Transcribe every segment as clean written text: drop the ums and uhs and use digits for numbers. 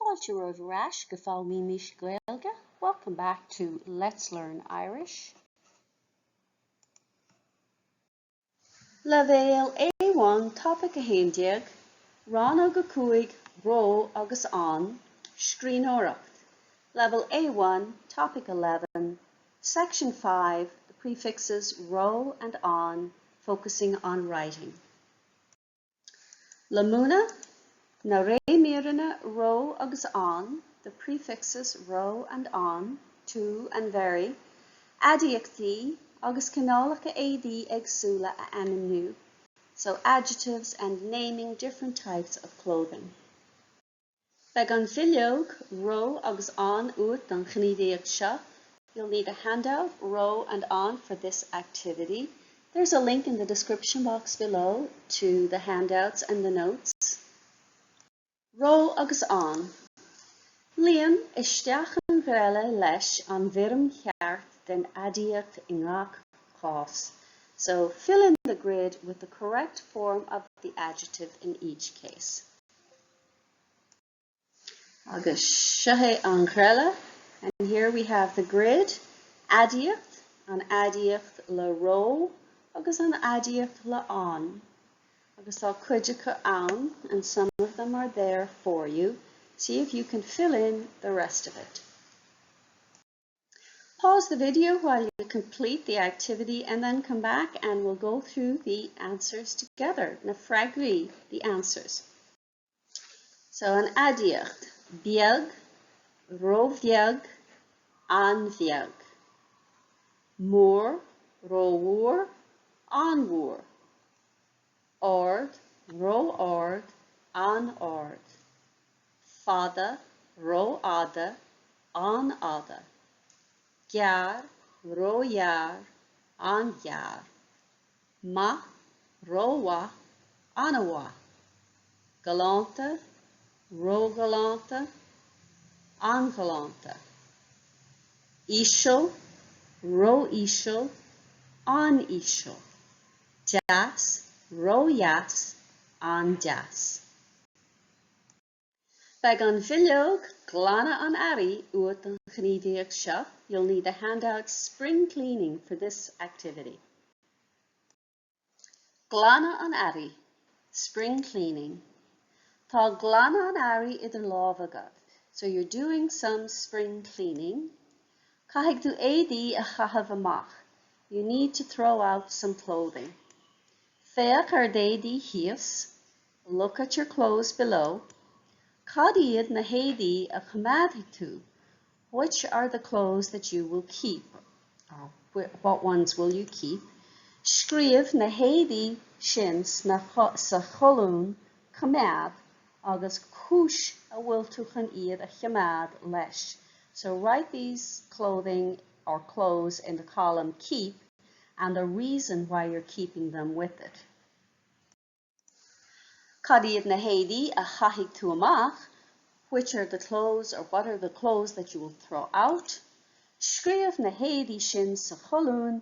Fáilte romhaibh ar ais go Foghlaimímis Gaeilge, welcome back to Let's Learn Irish. Leibhéal A1 Topaic 11, Rannóg 5, Ró agus An, Scríbhneoireacht, Level A1, Topic 11, Section 5, the prefixes ró and an, focusing on writing. Le múineadh, na réimíreanna ró agus an, the prefixes ró and an, too and very, aidiachtaí agus cineálacha éadaí éagsúla a ainmniú, so adjectives and naming different types of clothing. Beidh an bhileog Ró agus An uait don ghníomhaíocht seo. You'll need the handout Ró and An for this activity. There's a link in the description box below to the handouts and the notes. Ró agus An. Líon isteach an ghreille leis an bhfoirm cheart den aidiacht i ngach cás. So, fill in the grid with the correct form of the adjective in each case. Agus seo é an ghreille, and here we have the grid, aidiacht, an aidiacht le ró agus an aidiacht le an. Agus tá cuid acu ann, and some of them are there for you. See if you can fill in the rest of it. Pause the video while you complete the activity and then come back and we'll go through the answers together. Na freagraí, the answers. So an aidiacht, beag, róbheag, an-bheag. Mór, rómhór, an-mhór. Ard, ró-ard, an-ard. Fada, rófhada, an-fhada. Gearr, róghearr, an-ghearr. Maith, rómhaith, an-mhaith. Galánta, róghalánta, an-ghalánta. Íseal, ró-íseal, an-íseal. Deas, ródheas, an-deas. Beidh an bhileog Glanadh an Earraigh uait don ghníomhaíocht seo, you'll need the handout Spring Cleaning for this activity. Glanadh an Earraigh, Spring Cleaning Tá glanadh an earraigh idir lámha agat, so you're doing some spring cleaning. Caithfidh tú éadaí a chaitheamh amach, you need to throw out some clothing. Féach ar d'éadaí thíos, Look at your clothes below. Cad iad na héadaí a choimeádfaidh tú? Which are the clothes that you will keep? Or what ones will you keep? Scríobh na héadaí sin sna sa cholún Coimeád agus cúis a bhfuil tú chun iad a choimeád leis. So write these clothing or clothes in the column Keep and the reason why you're keeping them with it. Cad iad na héadaí a chaithfidh tú amach? Which are the clothes or what are the clothes that you will throw out? Scríobh na héadaí sin sa cholún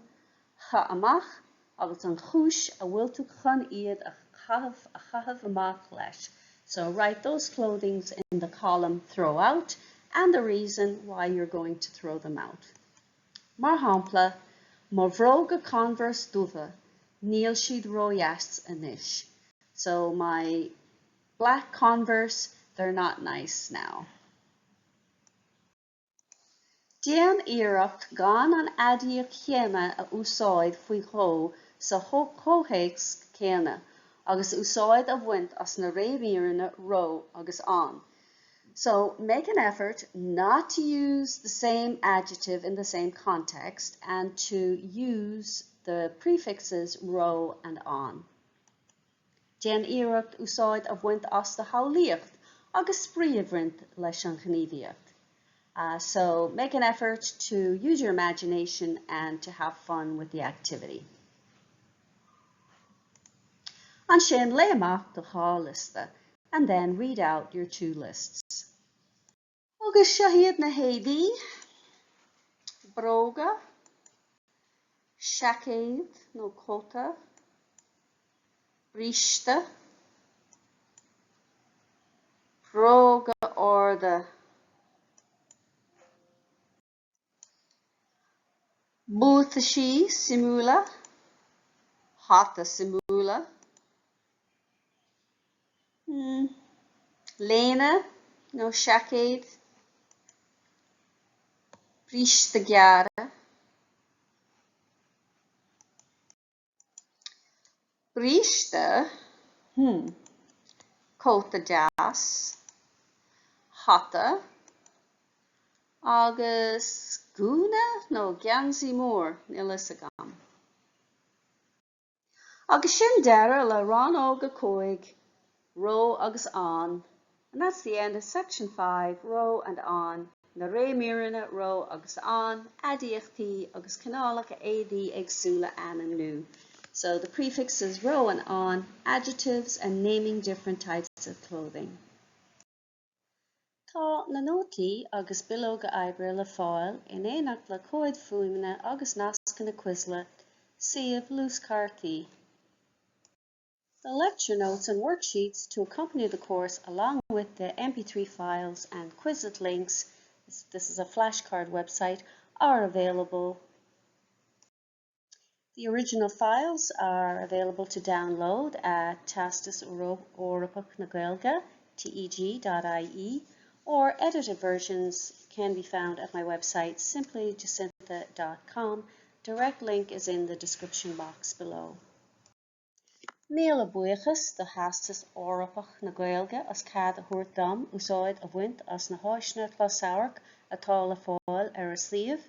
Caith Amach agus an chúis a bhfuil tú chun iad a chaitheamh a chaitheamh amach leis. So write those clothings in the column Throw Out and the reason why you're going to throw them out. Mar shampla, mo bhróga Converse dubha, níl siad ródheas anois. So my black Converse, they're not nice now. Déan iarracht gan an aidiacht chéanna a úsáid faoi dhó sa chomhthéacs céanna agus úsáid a bhaint as na réimíreanna ró agus an. So make an effort not to use the same adjective in the same context and to use the prefixes ró and an. Déan iarracht úsáid a bhaint as do shamhlaíocht agus spraoi a bhaint leis an ghníomhaíocht. Uh, so make an effort to use your imagination and to have fun with the activity. Ansin léigh amach do dhá liosta and then read out your two lists. Agus seo iad na héadaí, bróga, seaicéad nó cóta, bríste, bróga arda. arda. Buataisí suimiúla, hata suimiúla. Hmm. Léine nó seaicéad. Bríste gearra. Bríste, hmm. Cóta deas. Hata. Agus gúna nó geansaí mór, níl fhios agam. Agus sin deireadh le rannóg a 5, ró agus an, and that's the end of section 5, ró and an, na réimíreanna ró agus an, aidiachtaí agus cineálacha éadaí éagsúla a ainmniú. So the prefixes ró and an, adjectives and naming different types of clothing. Tá na nótaí agus bileoga oibre le fáil in éineacht le comhaid fuaime agus nascanna Quizlet, suíomh luaschártaí. The lecture notes and worksheets to accompany the course along with the MP3 files and Quizlet links, this is a flashcard website, are available. The original files are available to download at Teastas Eorpach na Gaeilge, teg.ie, or edited versions can be found at my website simplyjacintha.com. Direct link is in the description box below. Míle buíochas do Theastas Eorpach na Gaeilge as cead a thabhairt dom úsáid a bhaint as na háiseanna closamhairc atá le fáil ar a suíomh.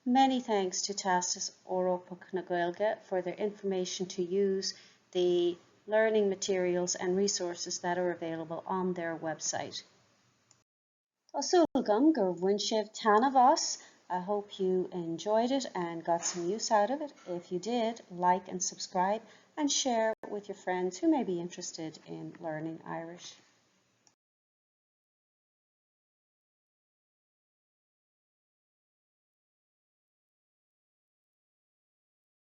Many thanks to Teastas Eorpach na Gaeilge for their information to use the learning materials and resources that are available on their website. Tá súil agam gur bhain sibh taitneamh as. I hope you enjoyed it and got some use out of it. If you did, like and subscribe and share with your friends who may be interested in learning Irish.